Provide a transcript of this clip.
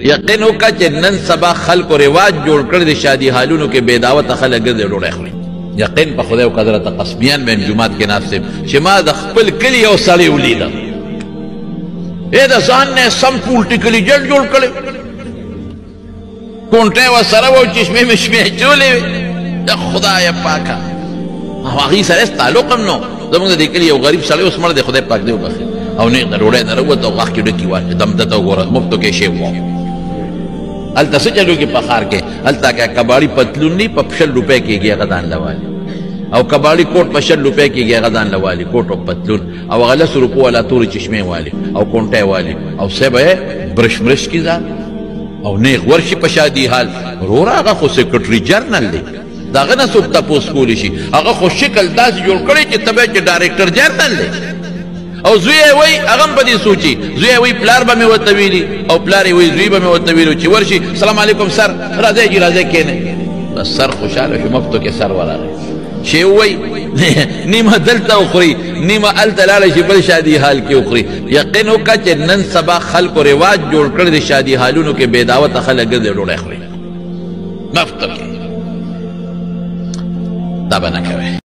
یقین وکړه چې نن سبا خلکو رواج جوړ کړی د شادي حالونو کې بې دعوته خلک ګرځي ډوډۍ خوري. یقین په خدای وکړه درته قسمیان به یم جومات کې ناست یم چې ما د خپل کلي یو سړی ولیده، ای د ځان نه سم پولټیکلي جل جوړ کړی، کونټه ورسره وه او چشمې مشمې اچولې وې. د خدایه پاکه او هغوی سره هېڅ تعلق هم نه و. زموږ د دې کلي یو غریب سړی اوس مړ دی، خدای پاک دې وبخښي، او نیغ د ډوډۍ نه راووت او غاښ کې ډکي واچوه، دم ده ته وګوره مفتو کې شی وو. هلته څه چلو کې په ښار کې، هلته که کباړي پتلون نه په 20 روپۍ کېږي هغه ځان له والي، او کباړي کوټ په 20 روپۍ کېږي هغه ځان له والي، کوټ او پتلون، او هغه 10 روپو والا تورې چشمې والي او کونټی والي، او څه به یې برش مرش کي ځان او نیغ ورشي په شادي حال. وروره هغه خو سیکرټري جنرل دی، د هغه نه څوک تپوس کولی شي؟ هغه خو شکل داسې جوړ کړی چې ته به چې ډایرکټر جنرل دی. او زوی یې وایي، هغه هم په دې سوچي، زوی یې وایي پلار به مې ورته ویلي، او پلار یې وایي زوی به مې ورته ویلو چې ورشي سلام علیکم سر، راځئ جي راځئ کښېنئ. بس سر خوشحاله شو، مفتو کې سر ورغی چې ووایي نیمه دلته وخوري نیمه هلته لاړه شي بل شادي حال کې وخوري. یقین وکړه چې نن سبا خلکو رواج جوړ کړی د شادي حالونو کې بې دعوته خلک ګرځي ډوډۍ خوري مفتو کې. دا به نه کوې.